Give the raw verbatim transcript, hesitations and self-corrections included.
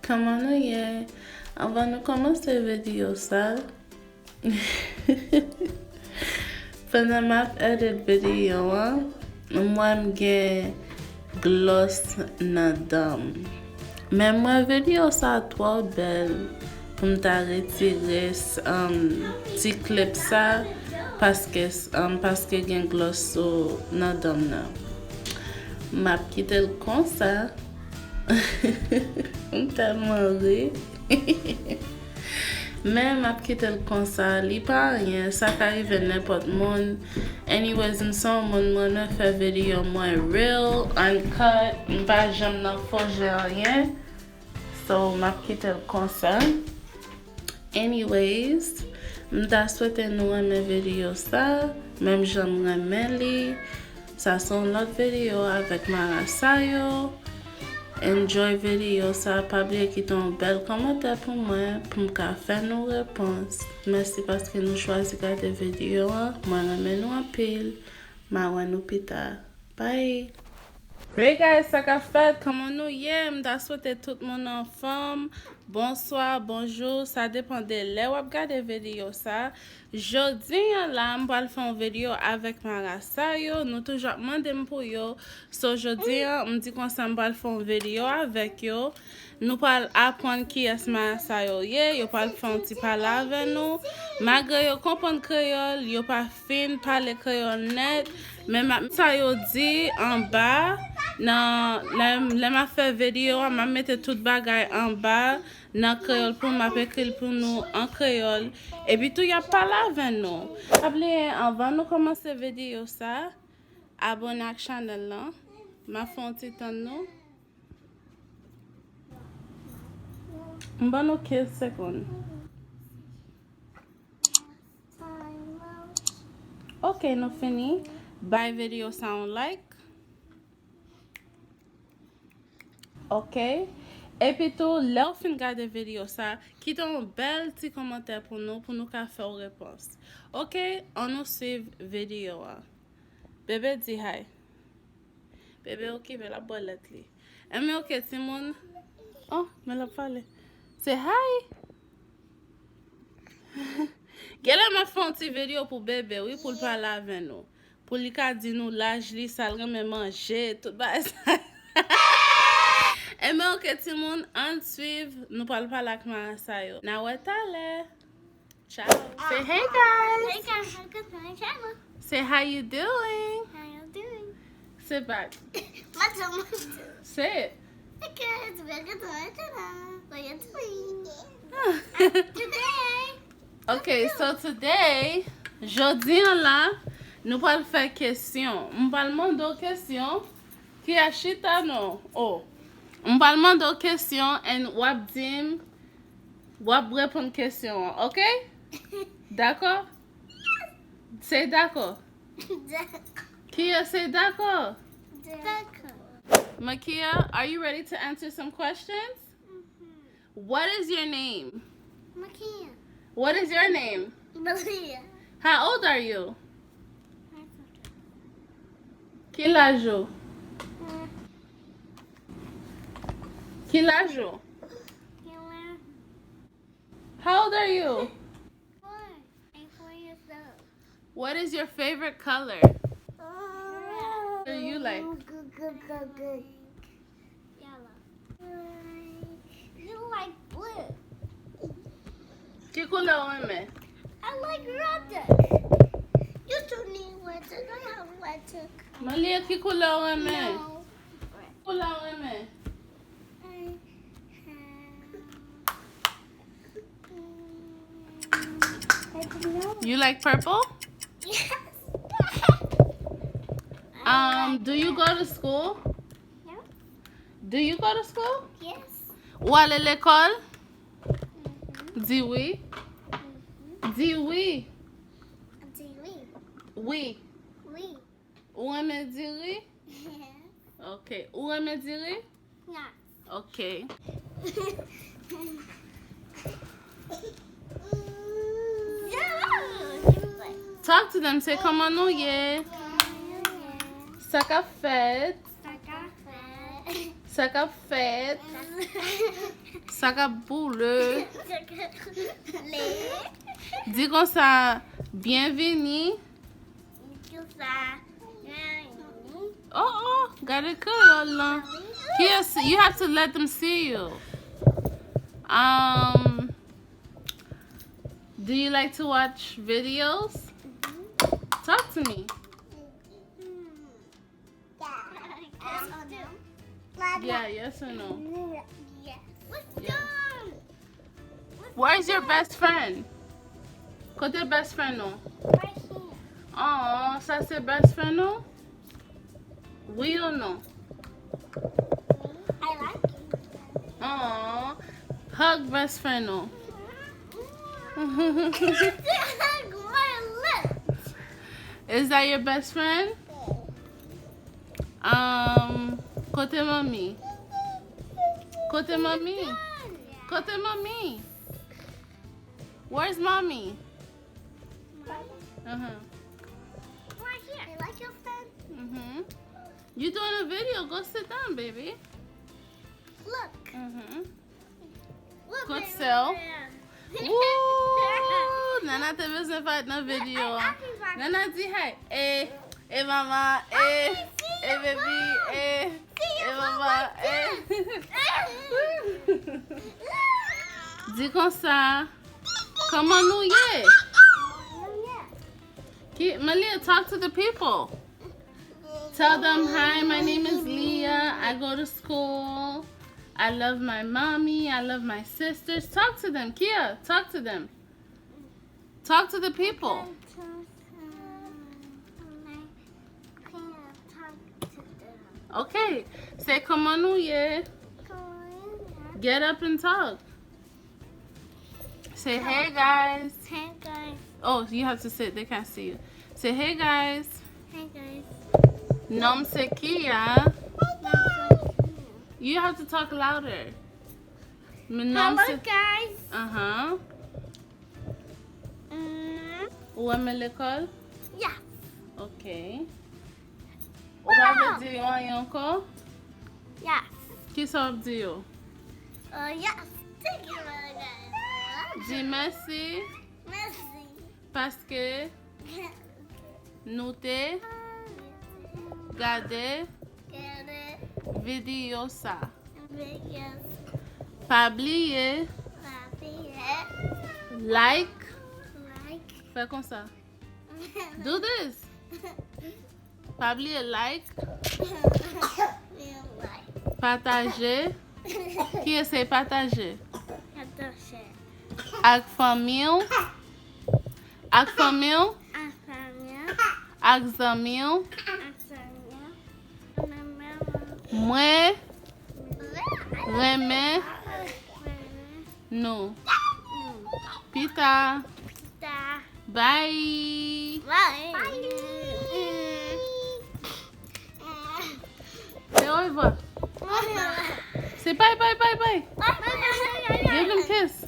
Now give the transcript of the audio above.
Kòman nou ye? Anvan nou kòmanse videyo sa, pandan m ap edit videyo an, m wè m gen glòs nan dan m. Men m wè videyo sa twò bèl pou m ta retire s- um, ti klip sa, paske, um, paske gen glòs sou nan dan m nan. M ap kite l konsa. M tèlman ri. Men m ap kite l konsa, li pa anyen, sa ka rive nenpòt moun. Anyways, m se yon moun, m renmen fè videyo mwen real, uncut, m pa janm nan fo je anyen. So, m ap kite l konsa. Anyways, m ta swete nou renmen videyo sa, menm jan m renmen li. Sa se yon lòt videyo avèk marasa yo. Enjoy videyo sa, pa bliye kite yon bèl kòmantè pou mwen, pou m ka fè nou repons. Mèsi paske nou chwazi gade videyo an, mwen renmen nou anpil. M a wè nou pita. Bye! Hey guys, sa k ap fèt? Kòman nou ye? M ta swete tout moun anfòm. Bonswa, bonjou, sa depann de lè w ap gade videyo sa. Jodi an la, m pral fè yon videyo avèk marasa yo. Nou toujou ap mande m pou yo. So, jodi an, m di konsa m pral fè yon videyo avèk yo. Nou pral aprann kiyès marasa yo ye. Yo pral fè yon ti pale avè nou. Malgre yo konprann kreyòl, yo pa fin pale kreyòl nèt. Men m ap sa yo di anba, nan, lè, lè m ap fè videyo a, m ap mete tout bagay anba nan kreyòl pou m ap ekri l pou nou an kreyòl. Epi tou, y ap pale avè nou. Pa bliye, anvan nou kòmanse videyo sa, abòne ak chanèl lan. M ap fè yon ti tann nou. M ban nou kenz segonn. Ok, nou fini. Bay videyo sa yon like. Ok. Epi tou, lè w fin gade videyo sa, kite yon bèl ti kòmantè pou nou, pou nou ka fè w repons. Ok, ann nou swiv videyo a. Bebe di hi. Bebe okipe, l ap bwè lèt li. Enben, ok, timoun. Oh, men l ap pale. Say hi. Genlè m ap fè yon ti videyo pou bebe, wi, pou l pale avè nou. Pou li ka di nou laj li, sa l renmen manje, tout bagay sa. Enben, ok, timoun, ann swiv, nou pral pale ak marasa yo. N a wè talè. Ciao. Say hey, guys. Hey, guys, welcome to my channel. Say how you doing. How you doing? Sit back. My turn, my turn. Say it. Hey, guys, welcome to my channel. How you doing? Today. Ok, so today, jodi an la, nou pral fè kesyon. M pral mande w kesyon. Ki a chita non? Oh. M pral mande w kesyon and w ap di m W ap reponn kesyon an, ok? Dakò? Say dakò. Dakò. Kia, say dakò. Dakò. Makia, are you ready to answer some questions? What is your name? Makia. What is your name? Malia. How old are you? Ki laj ou? Ki laj ou? How old are you? Four. I'm four years old. What is your favorite color? What do you like? Yellow. You like blue. Ki koulè w renmen? I like red. You too need red. I have red. Malia, ki koulè w renmen? No. Ki koulè w renmen? I have, mm, I don't know. You like purple? Yes. Um, do you go to school? No. Do you go to school? Yes. Ou ale lekòl? Mhm. Di wi. Mhm. Di wi. Di wi. Wi. Wi. Ou renmen diri? Yes. Ok. Ou renmen diri? Yes. Ok. Talk to them. Say, kòman nou ye? Sa k ap fèt? Sa k ap fèt? Sa k ap fèt? Sa k ap boule? Di konsa, byenvini. Oh, oh, gade kreyòl lan. Kiyès, you have to let them see you. Um, do you like to watch videos? Talk to me. Yeah, yes or no? Yes. Where's your best friend? Kote best friend ou? Right here. Oh, sa se best friend ou? Wi ou non? I like him. Oh, hug best friend ou. Hug my lips. Is that your best friend? Um, kote manmi? Kote manmi? Kote manmi? Where's mommy? Uh-huh. Right here. You like your friend? Mm-hmm. You doing a video? Go sit down, baby. Look. Mm-hmm. Kote sè w? Woo! Nana te bezwen parèt nan videyo a. Nana di hi. E, e mama, e, e baby, e, e mama, e. Di konsa, kòman nou ye? Ki, Malia, talk to the people. Tell them, "Hi, my name is Leah. I go to school. I love my mommy. I love my sisters." Talk to them. Kia, talk to them. Talk to the people. Okay. Say, "Kòman nou ye?" Get up and talk. Say, "Hey, guys." Hey, guys. Oh, you have to sit. They can't see you. Say, "Hey, guys." Hey, guys. Non m se Kia. Hey, guys. You have to talk louder. Men non m se... Hello, guys. Uh-huh. Mm. Ou renmen lekòl? Yes. Ok. Ou pa vle di yo anyen ankò? Yes. Kisa w ap di yo? Uh, yes. Thank you, Mother God. Di mèsi. Mèsi. Paske nou te gade videyo sa. Pa bliye like. Fè konsa. Do this. Pa bliye like. Pataje. Kiyès se pataje? Ak fanmi w. Ak fanmi w. Ak zanmi w. Mwen renmen nou. Pita. Bye. Bye. Say au revoir. Say bye, bye, bye, bye. Give him kiss.